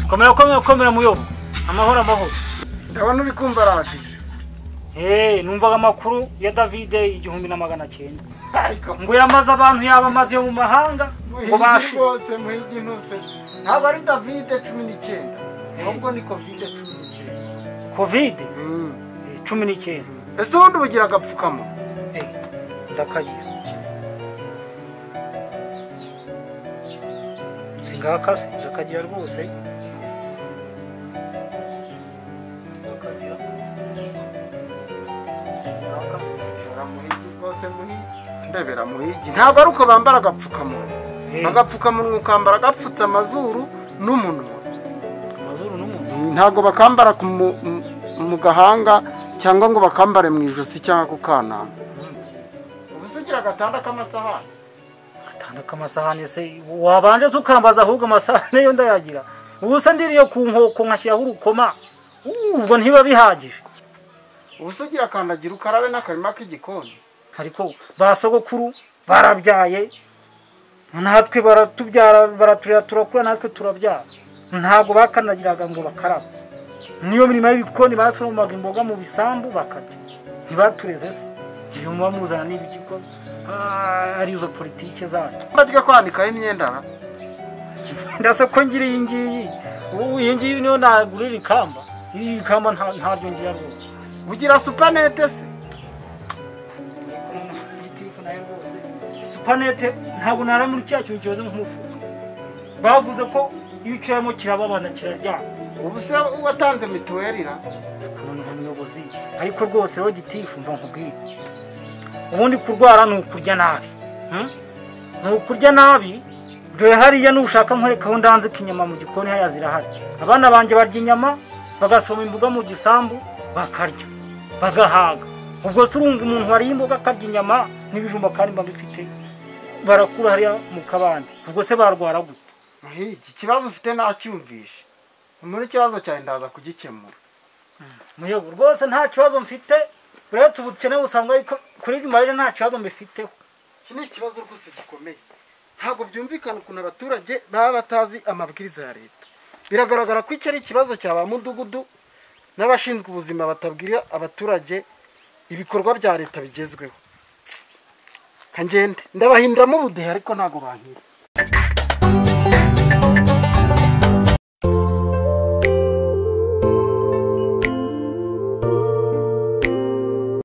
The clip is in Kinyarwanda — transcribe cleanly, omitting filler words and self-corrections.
Komera komera komera muyobo. Amahoro amahoro. Ndabona uri kumva radio. Numvaga amakuru ya Davide 1900. Ariko ngo yamaze abantu yabamaze yo mu mahanga ngo bashize. Bose muhigi ntuse. Ntabwo ari Davide 19. Ahubwo ni Covid 19. Covid? 19. Ese ubundi ubugira agapfukama? Ndakagira. Singakase ndakagira rwose. Ndakagira. Singakase muhigi rwose muhigi. Ndebera muhigi. Ntabwo ari uko bambara agapfukamunwa. Agapfukamunwa ukambara gapfutse amazuru n'umunwa. Amazuru n'umunwa. Ntabwo bakambara mu gahanga cyangwa ngo bakambare mu ijosi cyangwa ku kananwa. Ubusugira agatanda k'amasahani. Agatanda k'amasahani se wabanje ukambaza ahubwo amasahani yo ndayagira. Ubusa ndiriye ku nkoko nkashyiraho urukoma. Ubwo ntiba bihagije. Ubusugira kandagira ukarabe n'akarima k'igikoni. Ariko basogokuru barabyaye natwe baratubyara baraturira turakura natwe turabyara. Ntabwo bakanagiraga ngo bakarabe. Niyo mirimo y'ibikoni barasoromaga imboga mu bisambu bakarya. Ntibatureze se. Iyo muba muzana n'ibiki ko ari izo politike zacu. Bajya kwanikaho imyenda. Ndase ko ngira iyi ngiyi. Ubu iyi ngiyi niyo nagurira ikamba. Iyi ikamba ntaryo ngira rwose. Ugira supanete se? Supanete ntabwo naramuri cya kintu kibaze nk'umufuka. Bavuze ko iyo ucayemo kirababana kiraryana. Ubu se watanze mituweli ra? Umuyobozi ariko rwose rero gitifu mva nkubwire. Ubundi kurwara ni ukurya nabi. Ni ukurya nabi. Dore hariya nushaka nkorekaho ndanze kinyama mu gikoni hariya zirahari. Abana banje barya inyama bagasoma imboga mu gisambu bakarya bagahaga. Ubwo se urumva umuntu wariye imboga akarya inyama n'ibijumba kandi mba bifite barakura hariya mu kabande. Ubwo se barwara gute? Iki kibazo ufite nacyumvishe. Muri kibazo cyawe ndaza kugikemura. Muyobo rwose nta kibazo mfite. Uretse ubukene usanga ariko kuri bimarije nta kibazo mbifiteho. Iki ni ikibazo rwose gikomeye. Ntabwo byumvikana ukuntu abaturage baba batazi amabwiriza ya leta. Biragaragara ko iki ari ikibazo cya ba mudugudu n'abashinzwe ubuzima batabwira abaturage ibikorwa bya leta bigezweho. Kangende ndabahinduramo ubudehe ariko ntago bankira.